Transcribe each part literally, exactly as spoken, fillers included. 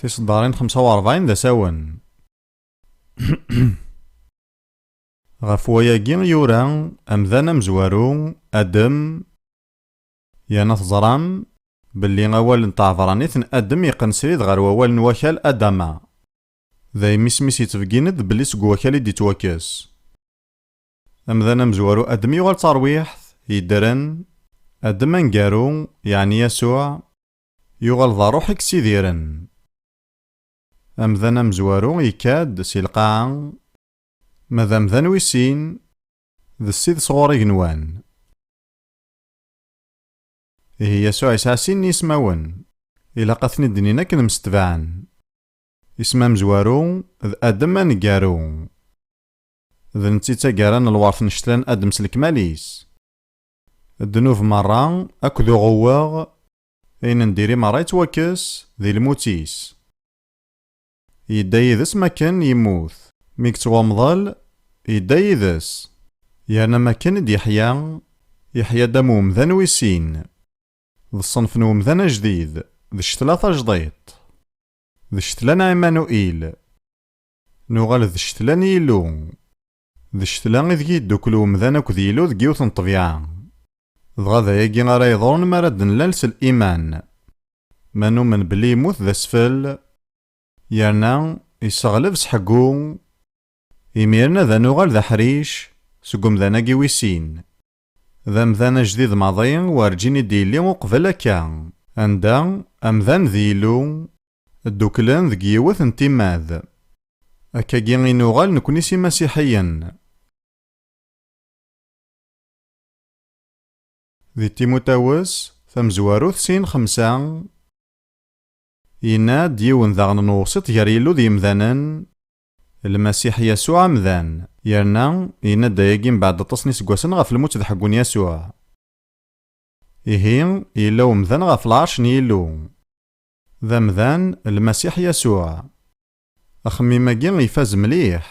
Tiseddarin xemsa u ṛebɛin d asawen. Ɣef wayagi yura amdan amezwaru, Adem, yerna teẓram belli awal n tɛebranit n Adem yeqqen srid ɣer wawal n wakal Adama. Daymi isem-is yettbeggin-d belli seg wakal i d-yettwakkes. Amdan amezwaru Adem yuɣal d tarwiḥt yeddren, Adem aneggaru, yeɛni Yasuɛ, yuɣal d ṛṛuḥ i yessidiren. Amdan amezwaru yekka-d si lqaɛa, ma d amdan wis sin, d Ssid sɣur igenwan. Ihi Yasuɛ yesɛa sin n yismawen, ilaq ad ten-id-nini akken msetbaɛen. Isem amezwaru d Adem aneggaru. D netta i d taggara n lweṛt n ccetla n Adem s lekmal-is. Ddnub merra akked uɣewweɣ, ayen n diri merra yettwakkes di lmut-is. Yedda yid-s makken yemmut. Mi yettwamḍel, yedda yid-s. Yerna makken i d-yeḥya, yeḥya-d am umdan wis sin. D ṣṣenf n umdan ajdid, d ccetla tajdiṭ. D ccetla n Ɛimanuil. Nuɣal d ccetla n Yillu. D ccetla ideg yeddukel umdan akked Yillu deg yiwet n ṭṭbiɛa. Dɣa d ayagi ara yeḍrun mi ara d-nlal s liman. Ma numen belli yemmut d asfel, yerna yesseɣleb s ḥeggu, imiren ad nuɣal d aḥric seg umdan-agi wis sin. D amdan ajdid maḍi, werǧin i d-yelli uqbel akka, anda amdan d Yillu dduklen deg yiwet n timmad. Akkagi i nuɣal nekni s imasiḥiyen. Di Timutawes tamezwarut sin xemsa, yenna-d yiwen daɣen n uwsiṭ gar Yillu d yemdanen, Lmasiḥ Yasuɛ amdan, yerna yenna-d ayagi mbeɛd aṭas n yiseggasen ɣef lmut d ḥeggu n Yasuɛ. Ihi, yella umdan ɣef lɛerc n Yillu. D amdan, Lmasiḥ Yasuɛ. Axemmim-agi ifaz mliḥ.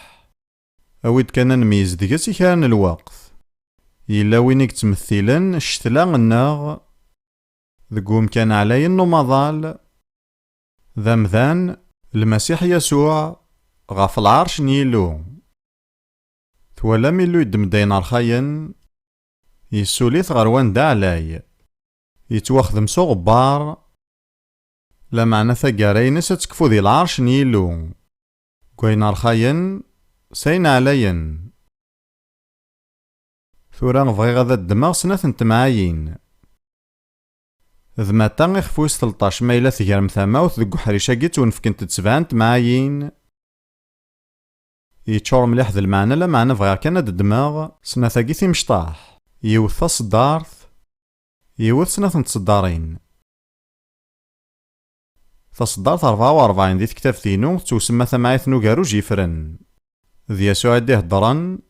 Awi-d kan ad nmeyyez deg-s i kra n lweqt. Yella win i yettmettilen ccetla-nneɣ deg umkan ɛlayen n umaḍal, d amdan, Lmasiḥ Yasuɛ, ɣef lɛerc n Yillu. Twalam Illu yeddem-d ayen rxayen, yessuli-t ɣer wanda ɛlay, yettwaxdem s uɣebbar, lameɛna taggara-ines ad tekfu di lɛerc n Yillu, deg wayen rxayen s ayen ɛlayen. Tura bɣiɣ ad d-ddmeɣ snat n temɛayin. D mata ixef wis tleṭṭac ma yella tegrem tamawt deg uḥric-agi ttwenfkent-d sebɛa n temɛayin, yeččur mliḥ d lmeɛna, lameɛna bɣiɣ kan ad d-ddmeɣ snat-agi timecṭaḥ, yiwet taṣeddart, yiwet snat n tṣeddarin. Taṣeddart rebɛa u rebɛin di tektabt-inu tettwasemma tamɛayt n ugerruj yeffren. D Yasuɛ i d-iheddren,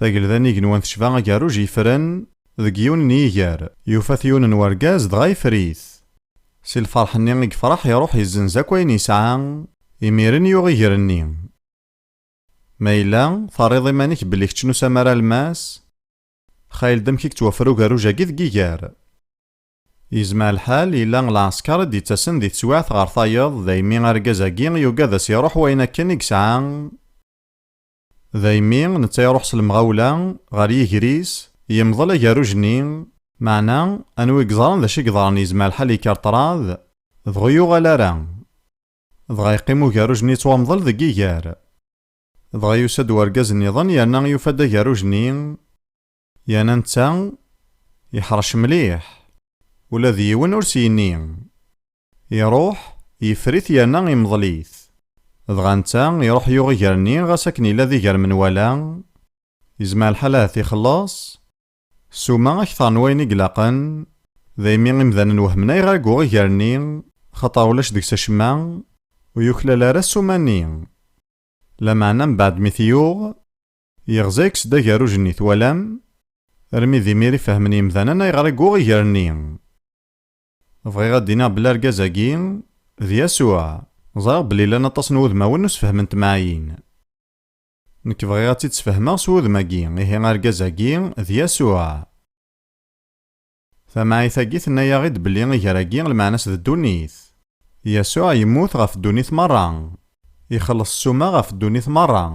tagelda n igenwan tecba agerruj yeffren, deg yiwen n yiger, yufa-t yiwen n wergaz dɣa yeffer-it. Si lferḥ-nni i yefreḥ iruḥ yezzenz akk ayen yesɛa, imiren yuɣ iger-nni. Ma yella, terriḍ iman-ik belli kečč n usamar alemmas? Xayel-d amek i yettwaffer ugerruj-agi deg yiger. Yezmer lḥal, yella lɛesker i d-yettasen di teswiɛt ɣer tayeḍ, daymi argaz-agi yugad ad s-iruḥ wayen akken i yesɛa. Daymi, netta iruḥ s lemɣawla ɣer yiger-is, yemḍel agerruj-nni, meɛna, anwa i yeẓran d acu i yeḍran, yezmer lḥal yekker ṭṭrad, dɣa ur yuɣal ara. Dɣa yeqqim ugerruj-nni yettwamḍel deg yiger. Dɣa yusa-d wergaz nniḍen yerna yufa-d agerruj-nni, yerna netta yeḥrec mliḥ, ula d yiwen ur s-yenni. Iruḥ, yeffer-it yerna imḍel-it. Dɣa netta iruḥ yuɣ iger-nni ɣas akken yella d iger menwala, yezmer lḥal ahat ixelleṣ, ssuma akteṛ n wayen i ilaqen, daymi imdanen wehmen ayɣer i yuɣ iger-nni, axaṭer ulac deg-s acemma, ur yuklal ara ssuma-nni. Lameɛna mbeɛd mi t-yuɣ, yeɣza yekkes-d agerruj-nni, twalam? Armi d imir i fehmen yemdanen ayɣer i yuɣ iger-nni. Bɣiɣ ad d-iniɣ belli argaz-agi d Yasuɛ. Ẓriɣ belli llan aṭas n wudmawen ur sfehmen temɛayin. Nekk bɣiɣ ad tt-id-sfehmeɣ s wudem-agi, ihi argaz-agi d Yasuɛ. Tamɛayt-agi tenna-yaɣ-id belli iger-agi lmeɛna-s d ddunit. Yasuɛ yemmut ɣef ddunit merra. Ixelleṣ ssuma ɣef ddunit merra.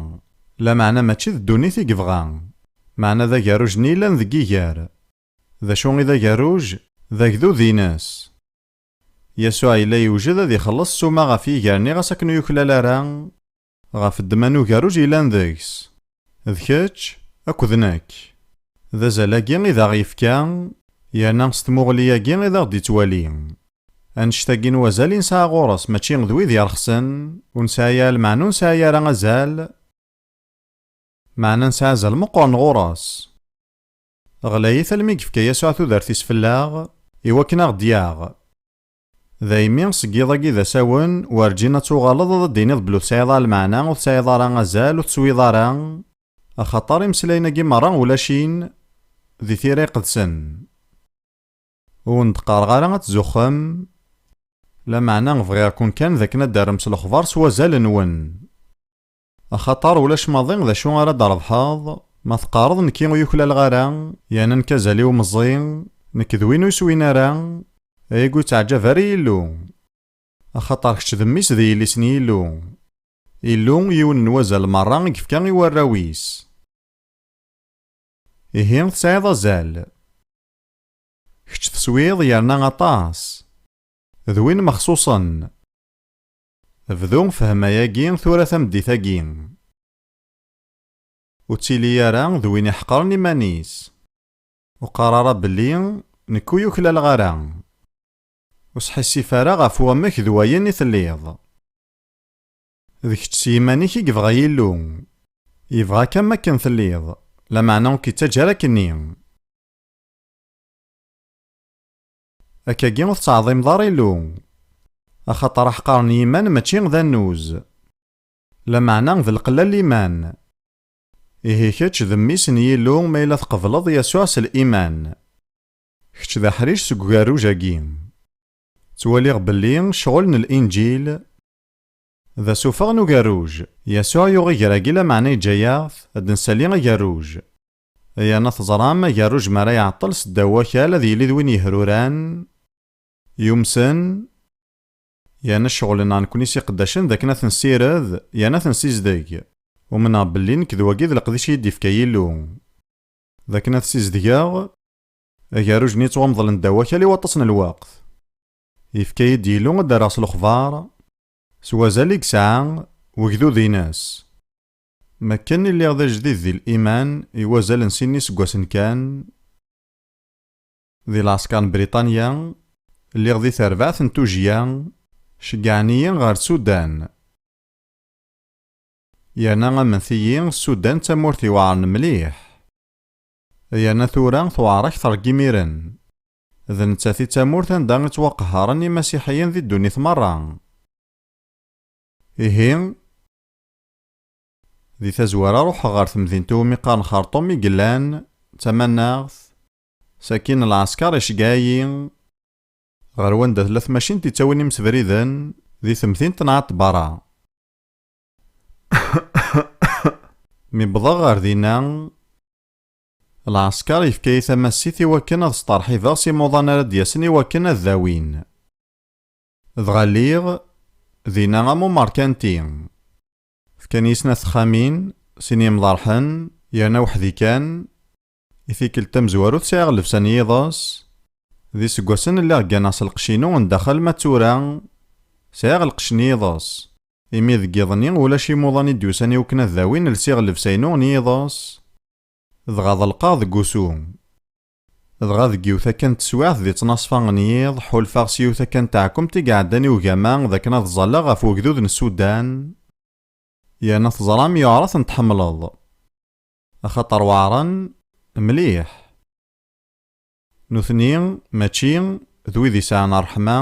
Lameɛna mačči d ddunit i yebɣa. Meɛna d agerruj-nni yellan deg iger. D acu i d agerruj? D agdud-ines. Yasuɛ yella yewjed ad ixelleṣ ssuma ɣef yiger-nni ɣas akken ur yuklal ara, ɣef ddemma n ugerruj yellan deg-s. D kečč akked nekk. D azal-agi i d aɣ-yefka, yerna s tmuɣli-agi i d aɣ-d-ittwali. Annect-agi n wazal i nesɛa ɣur-s mačči d wid yerxsen, ur nesɛi ara lmeɛna ur nesɛi ara azal, meɛna nesɛa azal meqqren ɣur-s. Ɣlayit almi yefka Yasuɛ tudert-is fell-aɣ, iwakken a ɣ-d-yaɣ. Daymi, seg yiḍ-agi d asawen, werǧin ad tuɣaleḍ ad d-tiniḍ belli ur tesɛiḍ ara lmeɛna, ur tesɛiḍ ara azal, ur teswiḍ ara, axaṭer imeslayen-agi merra ulac-in di Tira Iqedsen. Ur wen-d-qqareɣ ara ad tzuxxem, lameɛna bɣiɣ-ken kan d akken ad d-terrem s lexbar s wazal-nwen. Axaṭer ulac maḍi d acu ara d-trebḥeḍ ma teqqareḍ nekki ur yuklaleɣ ara, yerna nekk azal-iw meẓẓi, nekk d win ur yeswin ara, ayagi ur yettaɛǧab ara i Yillu. Axaṭer kečč d mmi-s d yelli-s n Yillu. Illu, yiwen n wazal merra i yefka i warraw-is. Ihi tesɛiḍ azal. Kečč teswiḍ yerna aṭas. D win mexṣuṣen. Bdu fhem ayagi tura tameddit-agi. Ur ttili ara d win iḥeqren iman-is. Ur qqar ara belli nekk ur yuklaleɣ ara. Ur sḥissif ara ɣef wamek d wayen i telliḍ. D kečč s yiman-ik i yebɣa Yillu. Yebɣa-k am wakken telliḍ, lameɛna ur k-yettaǧǧa ara akkenni. Akkagi ur tettɛeḍḍimeḍ ara Illu, axaṭer aḥeqar n yiman mačči d annuz, lameɛna d lqella n liman. Ihi kečč d mmi-s n Yillu ma yella tqebleḍ Yasuɛ s liman. Kečč d aḥric seg ugerruj-agi. Ttwaliɣ belli ccɣel n Linǧil d asufeɣ n ugerruj. Yasuɛ yuɣ iger-agi lameɛna yeǧǧa-yaɣ-t ad d-nsali agerruj. Yerna teẓram, agerruj mi ara iɛeṭṭel seddaw wakal ad yili d win yehruran, yumsen, yerna ccɣel-nneɣ nekni s iqeddacen d akken ad t-nessired yerna ad t-nsizdeg. Umneɣ belli nekk d wagi d leqdic i yi-d-ifka Yillu, d akken ad t-sizedgeɣ, agerruj-nni yettwamḍlen ddaw wakal i waṭas n lweqt. Yefka-yi-d Yillu ad d-rreɣ s lexbar, s wazal i yesɛa wegdud-ines. Makken i lliɣ d ajdid di liman i wazal n sin n yiseggasen kan, di lɛesker n Briṭanya, lliɣ di terbaɛt n tujjya, ceggɛen-iyi ɣer Sudan. Yerna amnet-iyi, Sudan d tamurt iweɛren mliḥ. Yerna tura tewɛer akteṛ deg imiren. D nettat i d tamurt anda i ttwaqehharen imasiḥiyen di ddunit meṛṛa. Ihi, di tazwara ruḥeɣ ɣer temdint iwumi qqaren Xerṭum i yellan d tamaneɣt, sakin lɛesker iceggeɛ-iyi ɣer wanda tella tmacint yettawin imsebriden di temdint n Ɛeṭbara. Mi wwḍeɣ ɣer dinna, lɛesker yefka-yi tamassit iwakken ad steṛḥibeɣ s imuḍan ara d-yasen iwakken ad dawin. Dɣa lliɣ dinna am umerkanti. Fkan-iyi snat texxamin, sin yemḍerḥen, yerna weḥd-i kan. I tikkelt tamezwarut sɛiɣ llebsa n yiḍes. D iseggasen lliɣ gganeɣ s lqecc-inu n daxel, ma d tura sɛiɣ lqecc n yiḍes. Imi deg yiḍ-nni ulac imuḍan i d-yusan iwakken ad dawin, lsiɣ llebsa-inu n yiḍes. Dɣa ḍelqeɣ deg wusu. Dɣa deg yiwet akka n teswiɛt di ttnaṣfa n yiḍ, ḥulfaɣ s yiwet akka n teɛkumt i iɛeddan i ugama d akken ad ẓalleɣ ɣef wegdud n Sudan. Yerna teẓram yuɛer ad ten-tḥemmleḍ. Axaṭer weɛren mliḥ. Nutni mačči d wid yesɛan ṛṛeḥma,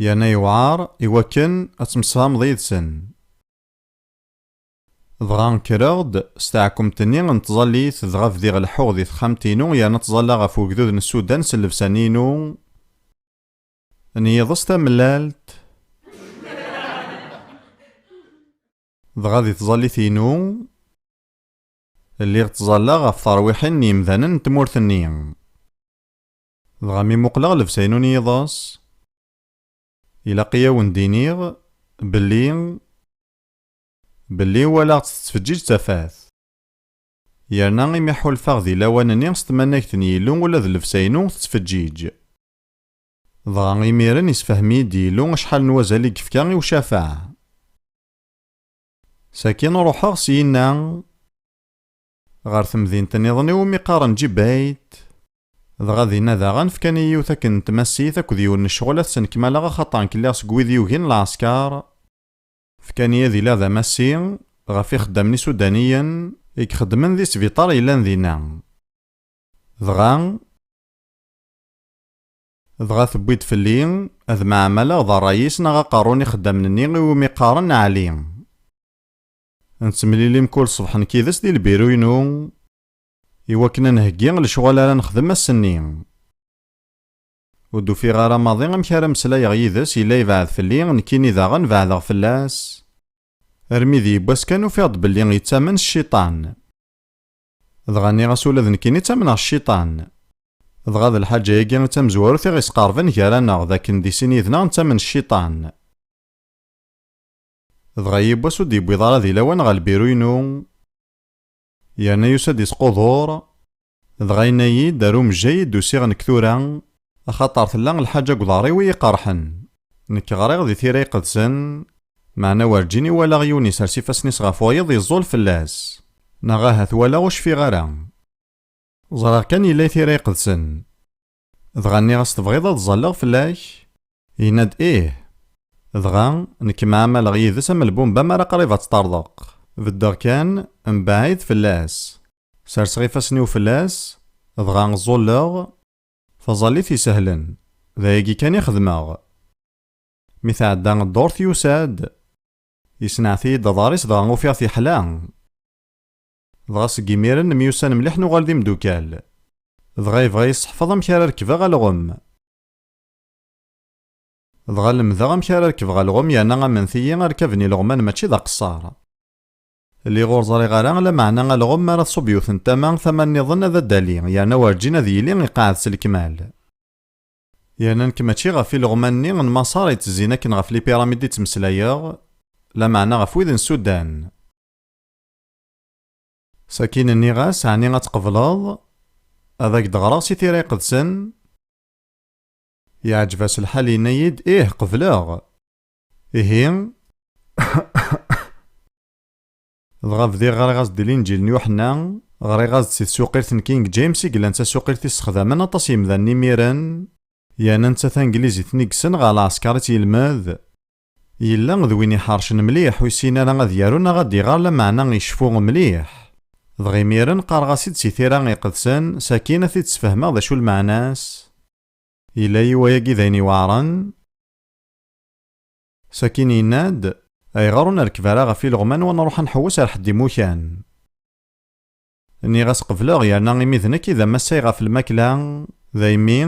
yerna yewɛer i wakken ad temsefhameḍ yid-sen. Dɣa kkreɣ-d s teɛkumt-nni n tẓallit, dɣa bdiɣ leḥḥuɣ di texxamt-inu yerna ttẓallaɣ ɣef wegdud n Sudan s llebsa-inu n yiḍes tamellalt. Dɣa di tẓallit-inu, lliɣ ttẓallaɣ ɣef terwiḥin n yimdanen n tmurt-nni. Dɣa mi muqleɣ llebsa-inu n yiḍes, Ilaq-iyi ad wen-d-iniɣ belli, belli walaɣ-tt tettfeǧǧiǧ tafat. Yerna imi ḥulfaɣ di lawan-nni s tmanegt n Yillu ula d llebsa-inu tettfeǧǧiǧ. Dɣa imiren isefhem-iyi-d Yillu acḥal n wazal i yefka i ucafaɛ. Sakin ruḥeɣ syenna ɣer temdint nniḍen iwumi qqaren Ǧibayt. Dɣa dinna daɣen fkan-iyi yiwet akken n tmassit akked yiwen n ccɣel ad t-snekmaleɣ, axaṭer nekk lliɣ seg wid yugin lɛesker. Fkan-iyi ad iliɣ d amassi ɣef ixeddamen isudaniyen i ixeddmen di sbiṭar yellan dinna. Dɣa, dɣa tewwi-d fell-i ad mɛamaleɣ d ṛṛay-is neɣ aqerru n ixeddamen-nni iwumi qqaren Ɛli. Nettemlili mkul ṣṣbeḥ nekk yid-s di lbiru-inu, iwakken ad nheggi lecɣal ara nexdem ass-nni. Ur d-ufiɣ ara maḍi amek ara meslayeɣ yid-s, yella yebɛed fell-i, nekkini daɣen beɛdeɣ fell-as. Armi d yiwwas kan ufiɣ-d belli yettamen s cciṭan. Dɣa nniɣ-as ula d nekkini ttamneɣ s cciṭan. Dɣa d lḥaǧa-agi i d tamezwarut i ɣ-isqerben gar-aneɣ, d akken di sin yid-neɣ nettamen s cciṭan. Dɣa yiwwas ur d-yewwiḍ ara di lawan ɣer lbiru-inu, yerna yusa-d isqudur, dɣa yenna-yi-d ar umejjay i d-usiɣ nekk tura, axaṭer tella lḥaǧa deg uḍar-iw i yi-iqerḥen. Nekk ɣriɣ di Tira Iqedsen, meɛna werǧin i walaɣ yiwen isers ifassen-is ɣef wayeḍ yeẓẓul fell-as. Neɣ ahat walaɣ ur cfiɣ ara. Ẓriɣ kan yella i Tira Iqedsen. Dɣa nniɣ-as tebɣiḍ ad ẓalleɣ fell-ak? Yenna-d ih. Dɣa nekk mɛamaleɣ yid-s am lbumba mi ara qrib ad teṭṭerḍeq. Beddeɣ kan, mbeɛid fell-as. Serseɣ ifassen-iw fell-as, dɣa ẓẓulleɣ. Taẓallit isehlen, d ayagi kan i xedmeɣ. Mi tɛedda ddurt yusa-d. Yesneɛt-iyi-d aḍar-is dɣa ufiɣ-t yeḥla. Dɣa seg imiren nemyussan mliḥ nuɣal d imdukal. Dɣa yebɣa yesseḥfeḍ amek ara rekbeɣ alɣem. Dɣa lemdeɣ amek ara rekbeɣ alɣem yerna amen-iyi arkab n ileɣman mačči d aqeṣṣer. Lliɣ ur ẓriɣ ara lameɛna alɣem mi ara tṣubb yiwet n tama, tama nniḍen ad d-tali yerna werǧin ad yili iqeɛɛed s lekmal. Yerna nekk mačči ɣef ileɣman-nni n Maṣer ittezzin akken ɣef lipiramid i ttmeslayeɣ, lameɛna ɣef wid n Sudan. Sakin nniɣ-as, ɛni ad tqebleḍ ad ak-d-ɣreɣ si Tira Iqedsen? Yeɛǧeb-as lḥal, yenna-yi-d, ih, qebleɣ. Ihi, dɣa bdiɣ ɣriɣ-as-d Linǧil n Yuḥenna, ɣriɣ-as-d si tsuqilt n King James i yellan d tasuqilt i ssexdamen aṭas yemdanen imiren, yerna netta tanglizit-nni i yessen ɣer lɛesker i tt-yelmed. Yella d win iḥercen mliḥ, ur yessin ara ad yaru neɣ ad d-iɣer, lameɛna icfu mliḥ. Dɣa imiren qqareɣ-as-id si Tira Iqedsen, sakin ad t-id-sfehmeɣ d acu lmeɛna-s. Yella-yi wayagi d ayen iweɛren. Sakin yenna-d, ayɣer ur nrekb ara ɣef ileɣman wa nruḥ ad nḥewwes ar ḥedd imukan? Nniɣ-as qebleɣ, yerna imi d nekk i d amassay ɣef lmakla, daymi,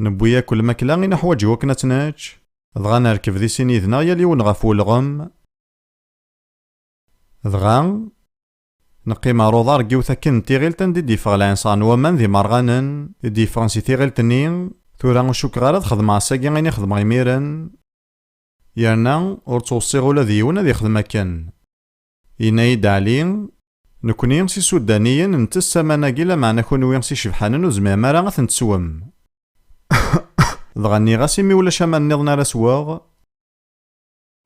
newwi akk lmakla i neḥwaǧ i wakken ad tt-nečč, dɣa nerkeb di sin yid-neɣ yal yiwen ɣef welɣem. Dɣa, neqqim ar uḍar n yiwet akken n tiɣilt anda i d-yeffeɣ lɛinṣer n waman d imerɣanen i d-yeffɣen si tiɣilt-nni, tura ur cukkeɣ ara ad xedmeɣ ass-agi ayen i xedmeɣ imiren. Yerna ur ttweṣṣiɣ ula d yiwen ad ixdem akken. Yenna-yi-d Ɛli, nekkni s isudaniyen nettess aman-agi, lameɛna kunwi s icebḥanen ur tezmirem ara ad ten-teswem. Dɣa nniɣ-as, imi ulac aman nniḍen ara sweɣ?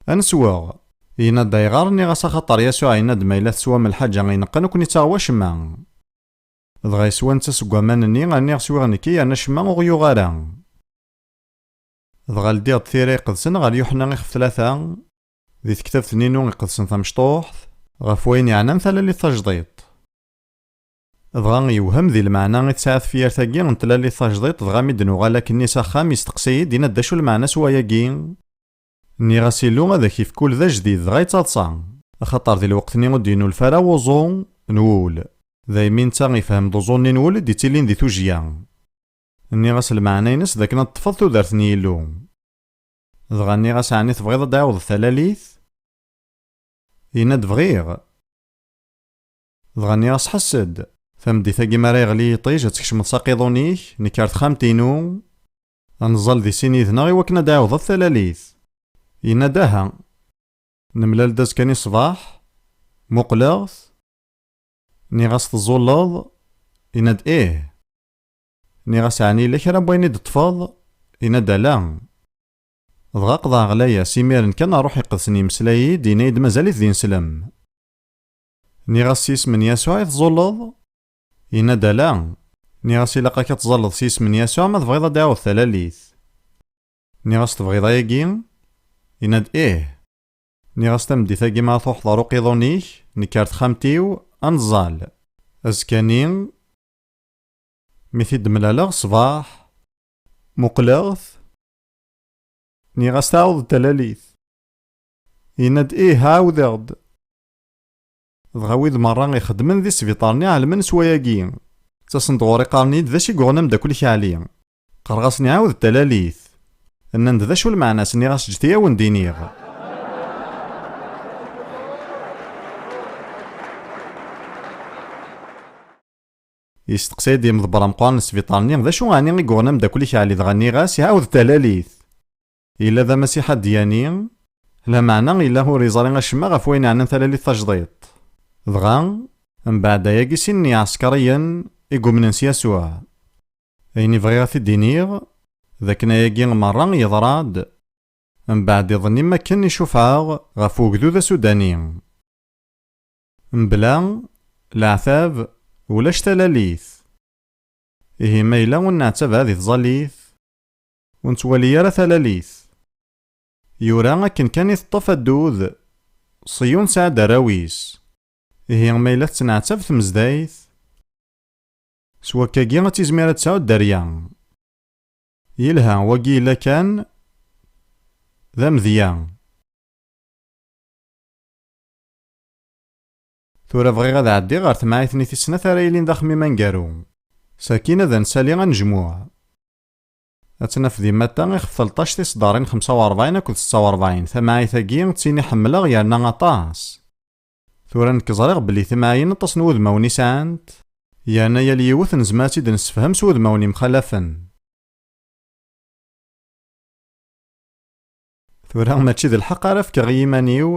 Ad nesweɣ. Yenna-d ayɣer? Nniɣ-as axaṭer Yasuɛ yenna-d ma yella teswam lḥaǧa ineqqen ur ken-ittaɣ wacemma. Dɣa yeswa netta seg waman-nni, rniɣ swiɣ nekki yerna acemma ur ɣ-yuɣ ara. Dɣa ldiɣ-d Tira Iqedsen ɣer Yuḥenna ixef tlata, di tektabt-nni-inu iqedsen tamecṭuḥt, ɣef wayen yeɛnan talalit tajdiṭ. Dɣa yewhem di lmeɛna i tesɛa tefyirt-agi n tlalit tajdiṭ, dɣa mi d-nuɣal akkenni s axxam, yesteqsa-yi-d, yenna-d d acu lmeɛna-s wayagi? Nniɣ-as Illu ad ak-ifk ul d ajdid, dɣa yettaḍsa, axaṭer di lweqt-nni ur d-yennulfa ara wuẓu n wul. Daymi netta ifhem-d uẓu-nni n wul i d-ittilin di tujjya. Nniɣ-as lmeɛna-ines d akken ad teṭṭfeḍ tudert n Yillu. Dɣa nniɣ-as, ɛni tebɣiḍ ad d-ɛiwḍeḍ talalit? Yenna-d bɣiɣ. Dɣa nniɣ-as ḥess-d, tameddit-agi mi ara yeɣli yiṭij ad tkecmeḍ s aqiḍun-ik, nekk ar texxamt-inu, ad neẓẓal di sin yid-neɣ i wakken ad d-ɛiwḍeḍ talalit. Yenna-d: "Aha." Nemlal-d azekka-nni ṣṣbeḥ, muqleɣ-t, nniɣ-as: "Teẓẓulleḍ?" Yenna-d: "Ih." Nniɣ-as: "Ɛni yella kra n wayen i d-teṭṭfeḍ?" Yenna-d: "Ala." Dɣa qeḍɛeɣ layas, imiren kan ṛṛuḥ iqedsen yemmeslay-d, yenna-yi-d: "Mazal-it d ineslem." Nniɣ-as: "S yisem n Yasuɛ i teẓẓulleḍ?" Yenna-d: "Ala." Nniɣ-as: "Ilaq-ak ad tẓalleḍ s yisem n Yasuɛ ma tebɣiḍ ad d-iɛawed talalit." Nniɣ-as: "Tebɣiḍ ayagi?" Yenna-d: "Ih." Nniɣ-as: "Tameddit-agi ma truḥeḍ ɣer uqiḍun-ik, nekk ar texxamt-iw, ad nẓall." Azekka-nni, mi t-id-mlaleɣ ṣṣbeḥ, muqleɣ-t, nniɣ-as: "Tɛawdeḍ talalit?" Yenna-d: "Ih, ɛawdeɣ-d." Dɣa wid merra ixeddmen di sbiṭar-nni ɛelmen s wayagi. Ttasen-d ɣur-i, qqaren-iyi-d: "D acu i yuɣen ameddakel-ik Ɛli?" Qqareɣ-asen: "Iɛawed talalit." Nnan-d: "D acu lmeɛna-s?" Nniɣ-as: "Ǧǧet-iyi ad wen-d-iniɣ." Yesteqsa-yi-d yimḍebber ameqqran n sbiṭar-nni: "D acu ɛni i yuɣen ameddakel-ik Ɛli?" Dɣa nniɣ-as: "Iɛawed talalit. Yella d amasiḥ adyani, lameɛna yella ur yeẓri acemma ɣef wayen ɛnan talalit tajdiṭ." Dɣa, mbeɛd ayagi, sin n yiɛsekriyen i yumnen s Yasuɛ. Ayen i bɣiɣ ad t-id-iniɣ, d akken ayagi merra yeḍra-d, mbeɛd iḍ-nni mi akken i cufɛeɣ ɣef ugdud asudani. Mebla leɛtab, ulac talalit. Ihi ma yella ur neɛtab ara di tẓallit, ur nettwali ara talalit. Yura akken kan i teṭṭef addud, Ṣiyun tesɛa-d arraw-is. Ihi ma yella tettneɛtab tmezdayt, s wakkagi ad tizmir ad tesɛu dderya. Yelha, wagi yella kan d amedya. Tura bɣiɣ ad ɛeddiɣ ɣer temɛayt-nni tis snat ara yilin d axemmim aneggaru. Sakin ad nsali anejmuɛ. Ad tt-naf di Matta ixef telṭac tiseddarin xemsa u rebɛin akked setta u rebɛin. Tamɛayt-agi d tin i ḥemmleɣ yerna aṭas. Tura nekk ẓriɣ belli timɛayin aṭas n wudmawen i sɛant, yerna yal yiwet nezmer ad tt-id-nessefhem s wudmawen yemxalafen. Tura mačči d lḥeqq ara fkeɣ i yiman-iw,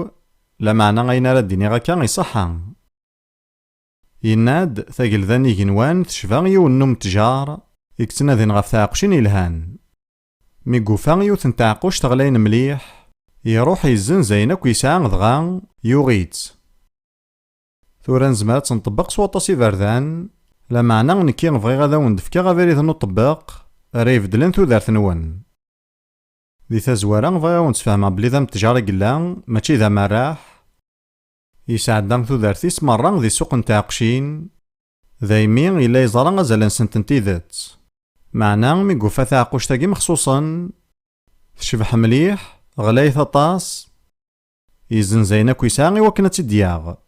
lameɛna ayen ara d-iniɣ akka iṣeḥḥa. Yenna-d, tagelda n igenwan tecba yiwen n umtjar i yettnadin ɣef tɛeqqcin yelhan. Mi yufa yiwet n tɛeqquct ɣlayen mliḥ, iruḥ yezzenz ayen akk yesɛa dɣa yuɣ-itt. Tura nezmer ad tt-nṭebbeq s waṭas iberdan, lameɛna nekki bɣiɣ ad awen-d-fkeɣ abrid n uṭebbeq ara ibeddlen tudert-nwen. Di tazwara bɣiɣ ad awen-d-sfehmeɣ belli d amtjar i yella, mačči d amerraḥ. Yesɛedda tudert-is merra di ssuq n tɛeqqcin, daymi yella yeẓra azal-nsent n tidet. Meɛna mi yufa taɛeqquct-agi mexṣuṣen, tecbeḥ mliḥ, ɣlayet aṭas, yezzenz ayen akk yesɛa i wakken ad tt-id-yaɣ.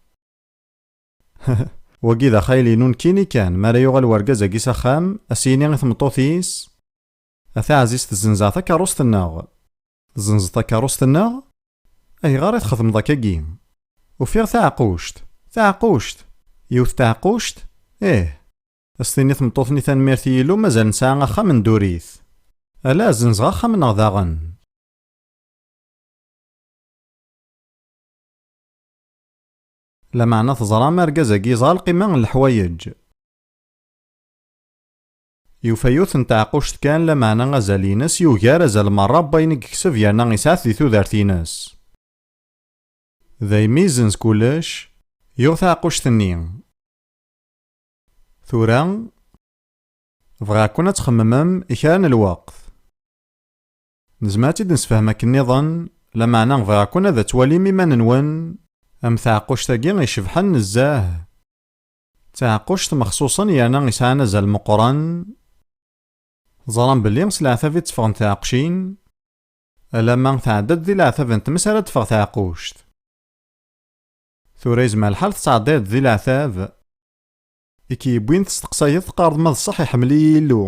Wagi d axayel-inu nekkini kan, mi ara yuɣal wergaz-agi s axxam, ad s-yini i tmeṭṭut-is: "A taɛzizt, zzenzeɣ takeṛṛust-nneɣ." "Tezzenzeḍ takeṛṛust-nneɣ? Ayɣer i txedmeḍ akkagi?" "Ufiɣ taɛeqquct." "Taɛeqquct? Yiwet taɛeqquct?" "Ih." Ad s-tini tmeṭṭut-nni: "Tanemmirt i Yillu, mazal nesɛa axxam n ddurit." "Ala, zzenzeɣ axxam-nneɣ daɣen." Lameɛna teẓram argaz-agi yeẓra lqima n leḥwayeǧ. Yufa yiwet n tɛeqquct kan, lameɛna azal-ines yugar azal merra n wayen i yekseb yerna yesɛa-t di tudert-ines. Daymi yezzenz kullec, yuɣ taɛeqquct-nni. Tura, bɣiɣ-ken ad txemmemem i kra n lweqt. Nezmer ad tt-id-nessefhem akken nniḍen, lameɛna bɣiɣ-ken ad twalim iman-nwen am taɛeqquct-agi icebḥen nezzeh. D taɛeqquct mexṣuṣen yerna yesɛan azal meqqren. Ẓran belli s leɛtab i d-tteffɣent tɛeqqcin, alamma tɛedda-d di leɛtab n tmes ara d-teffeɣ tɛeqquct. Tura yezmer lḥal tettɛeddiḍ di leɛtab i k-yewwin testeqsayeḍ, teqqareḍ: "Ma d ṣṣeḥ iḥemmel-iyi Yillu?"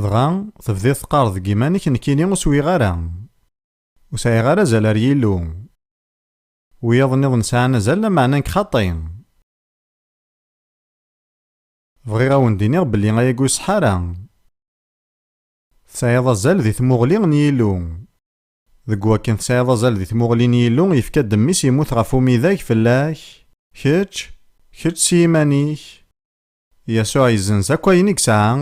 Dɣa tebdiḍ teqqareḍ deg yiman-ik: "Nekkini ur swiɣ ara, ur sɛiɣ ara azal ar Yillu. Wiyaḍ nniḍen sɛan azal, lameɛna nekk xaṭi." Bɣiɣ a wen-d-iniɣ belli ayagi ur iṣeḥḥa ara. Tesɛiḍ azal di tmuɣli n Yillu. Deg wakken tesɛiḍ azal di tmuɣli n Yillu, yefka-d mmi-s yemmut ɣef umidag fell-ak, kečč, kečč s yiman-ik. Yasuɛ yezzenz akk ayen i yesɛa,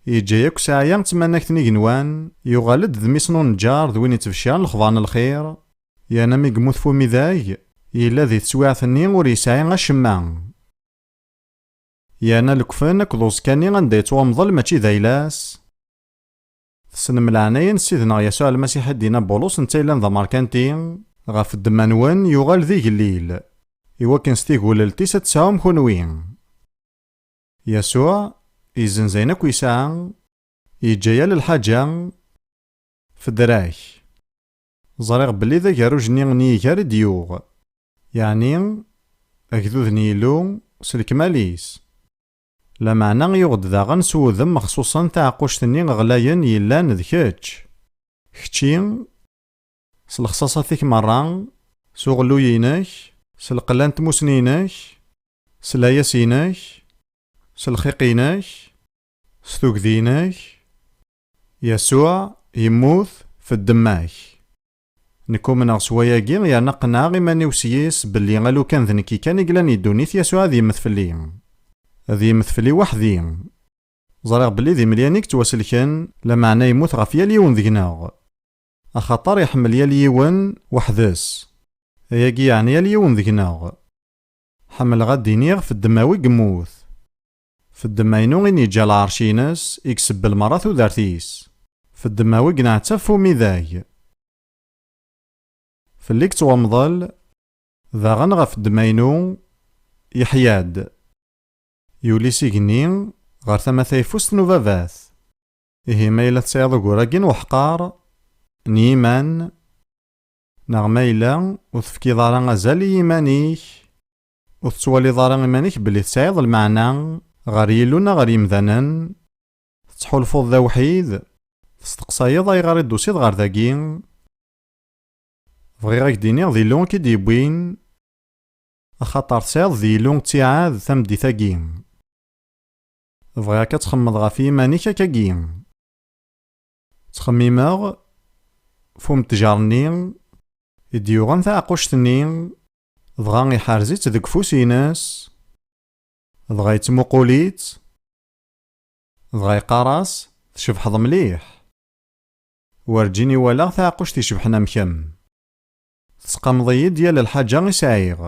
yeǧǧa yakk sɛaya d tmanagt n igenwan, yuɣal-d d mmi-s n unǧar d win yettbecciren lexbar n lxir, yerna mi yemmut f umidag, yella di teswiɛt-nni ur yesɛi acemma. Yerna lekfen akked uẓekka-nni anda yettwamḍel mačči d ayla-s. Tessnem leɛnaya n Ssid-nneɣ Yasuɛ Lmasiḥ i d-yenna Bulus, netta yellan d amerkanti, ɣef ddemma-nwen yuɣal d igellil, iwakken s tigulelt-is ad tesɛum kunwi. Yasuɛ yezzenz ayen akk yesɛa, yeǧǧa yal lḥaǧa fedrak. Ẓriɣ belli d agerruj-nni n yiger i d-yuɣ, yeɛni agdud n Yillu s lekmal-is. Lameɛna yuɣ-d daɣen s wudem mexṣuṣen taɛeqquct-nni ɣlayen yellan d kečč. Kečči, s lexṣaṣat-ik merra, s uɣelluy-inek, s lqella n tmusni-inek, s layas-inek, s lxiq-inek, s tugdi-inek, Yasuɛ yemmut f ddemma-k. Nekk umneɣ s wayagi, yerna qennɛeɣ iman-iw s yis belli alukan d nekki kan i yellan i ddunit, Yasuɛ ad yemmet fell-i. Ad yemmet fell-i weḥd-i. Ẓriɣ belli d imelyan i yettwaselken, lameɛna yemmut ɣef yal yiwen deg-neɣ. Axaṭer iḥemmel yal yiwen weḥd-s. Ayagi yeɛni yal yiwen deg-neɣ. Ḥemmleɣ ad d-iniɣ f ddemma-w i yemmut. F ddemma-inu i n-yeǧǧa lɛerc-ines, i isebbel merra tudert-is. F ddemma-w i yenɛettab f umidag. Fell-i yettwamḍel, daɣen ɣef ddemma-inu yeḥya-d. Yuli s igenni ɣer tama tayeffust n ubabat. Ihi ma yella tesɛiḍ ugur-agi n uḥqar, n yiman, neɣ ma yella ur tefkiḍ ara azal i yiman-ik, ur tettwaliḍ ara iman-ik belli tesɛiḍ lmeɛna ɣer Yillu neɣ ɣer yemdanen, tettḥulfuḍ d awḥid, testeqsayeḍ ayɣer i d-tusiḍ ɣer dagi, bɣiɣ ad k-d-iniɣ d Illu i k-id-yewwin, axaṭer tesɛiḍ d Illu ttiɛad tameddit-agi. Bɣiɣ-k ad txemmeḍ ɣef yiman-ik akkagi. Ttxemmimeɣ f umetjar-nni i d-yuɣen taɛeqquct-nni, dɣa iḥerz-itt deg ufus-ines, dɣa yettmuqul-itt, dɣa yeqqar-as: "Tcebḥeḍ mliḥ. Werǧin i walaɣ taɛeqquct icebḥen am kemm. Tesqameḍ-iyi-d yal lḥaǧa i sɛiɣ.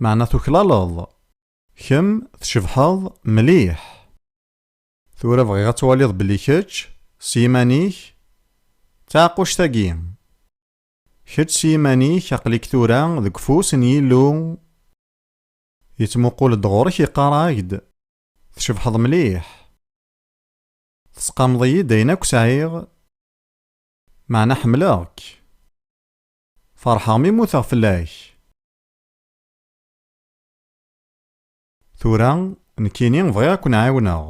Meɛna tuklaleḍ. Kemm tcebḥeḍ mliḥ. Tura bɣiɣ ad twaliḍ belli kečč, s yiman-ik, d taɛeqquct-agi. Kečč s yiman-ik aql-ik tura deg ufus n Yillu." Yettmuqul-d ɣur-k, yeqqar-ak-d: "Tcebḥeḍ mliḥ. Tesqameḍ-iyi-d ayen akk sɛiɣ, meɛna ḥemmleɣ-k. Ferḥeɣ mi mmuteɣ fell-ak." Tura, nekkini bɣiɣ ad ken-ɛiwneɣ.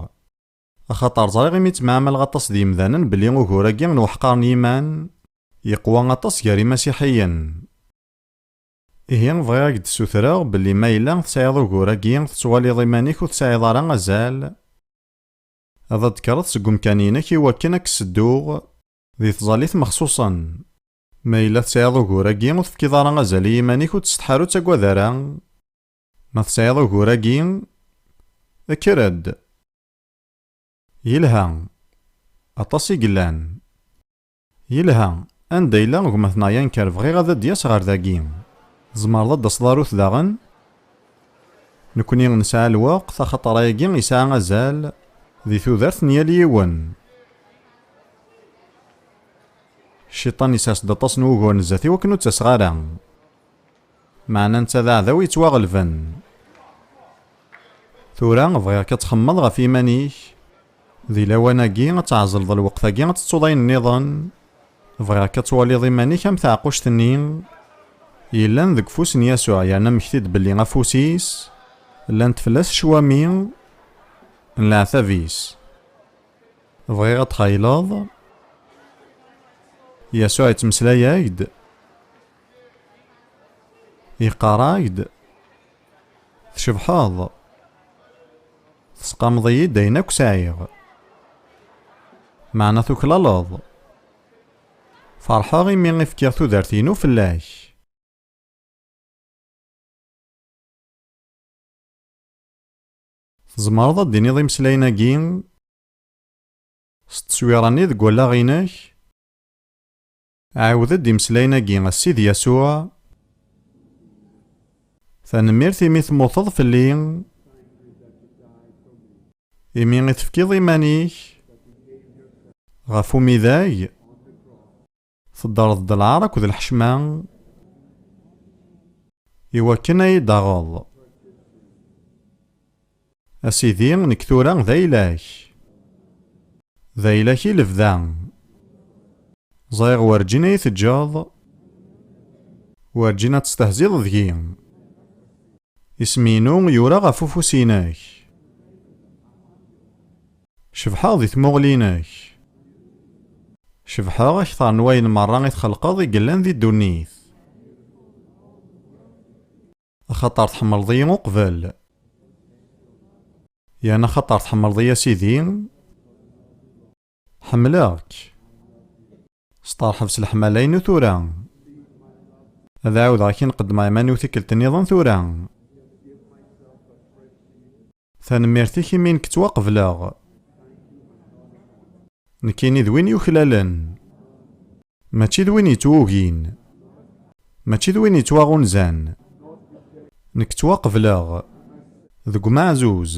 Axaṭer ẓriɣ imi ttemɛamaleɣ aṭas d yemdanen belli ugur-agi n uḥqar n yiman yeqwa aṭas gar imasiḥiyen. Ihi, bɣiɣ ad k-d-ssutreɣ belli ma yella tesɛiḍ ugur-agi, tettwaliḍ iman-ik ur tesɛiḍ ara azal, ad d-tekkreḍ seg umkan-inek iwakken ad k-ssedduɣ di tẓallit mexṣuṣen. Ma yella tesɛiḍ ugur-agi ur tefkiḍ ara azal i yiman-ik, ur ttsetḥi ara, ur ttagad ara. Ma tesɛiḍ ugur-agi, kker-d. Yelha. Aṭas i yellan. Yelha. Anda yella gma-tneɣ Yanker? Bɣiɣ ad d-yas ɣer dagi. Tzemreḍ ad d-taseḍ arut daɣen? Nekni nesɛa lweqt, axaṭer ayagi yesɛa azal di tudert n yal yiwen. Cciṭan yesɛa-s-d aṭas n wuguren zdat-i wakken ur ttaseɣ ara. Meɛna netta d aɛdaw yettwaɣelben. Tura bɣiɣ-k ad txemmeḍ ɣef yiman-ik. Di lawan-agi ad tɛezleḍ lweqt-agi ad tettuḍ ayen nniḍen. Bɣiɣ-k ad twaliḍ iman-ik am taɛeqquct-nni yellan deg ufus n Yasuɛ, yerna mmekti-d belli afus-is llant fell-as ccwami n leɛtab-is. Bɣiɣ ad txayleḍ. Yasuɛ yettmeslay-ak-d, yeqqar-ak-d: "Tcebḥeḍ. Tesqameḍ-iyi-d ayen akk sɛiɣ." Meɛna tuklaleḍ. Ferḥeɣ imi i fkiɣ tudert-inu fell-ak. Tzemreḍ ad d-tiniḍ imeslayen-agi s tteswira-nni deg wallaɣ-inek? Ɛiwed-d imeslayen-agi, a Sidi Yasuɛ. Tanemmirt imi temmuteḍ fell-i, imi i tefkiḍ iman-ik ɣef umidag, teddreḍ-d lɛar akked lḥecma, iwakken ad yi-d-taɣeḍ. A Sidi, nekk tura d ayla-k. D ayla-k i lebda. Ẓriɣ werǧin ad yi-teǧǧeḍ, werǧin ad testehziḍ deg-i. Isem-inu yura ɣef ufus-inek. Cebḥeɣ di tmuɣli-inek. Cebḥeɣ akteṛ n wayen meṛṛa i txelqeḍ i yellan di ddunit. Axaṭer tḥemmleḍ-iyi uqbel. Yerna axaṭer tḥemmleḍ-iyi a Sidi, ḥemmleɣ-k. Steṛḥeb s leḥmala-inu tura. Ad ɛawdeɣ ad k-in-qeddmeɣ iman-iw tikkelt nniḍen tura. Tanemmirt-ik imi nekk ttwaqebleɣ. Nekkini d win yuklalen. Mačči d win yettwugin. Mačči d win yettwaɣunzan. Nekk ttwaqebleɣ deg umeɛzuz,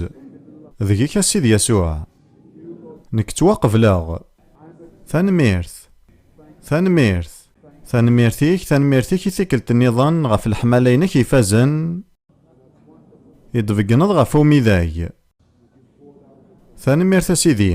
deg-k a Sidi Yasuɛ. Nekk ttwaqebleɣ. Tanemmirt. Tanemmirt. Tanemmirt-ik, tanemmirt-ik i tikkelt nniḍen ɣef leḥmala-inek ifazen i d-tbeggneḍ ɣef umidag. Tanemmirt a Sidi.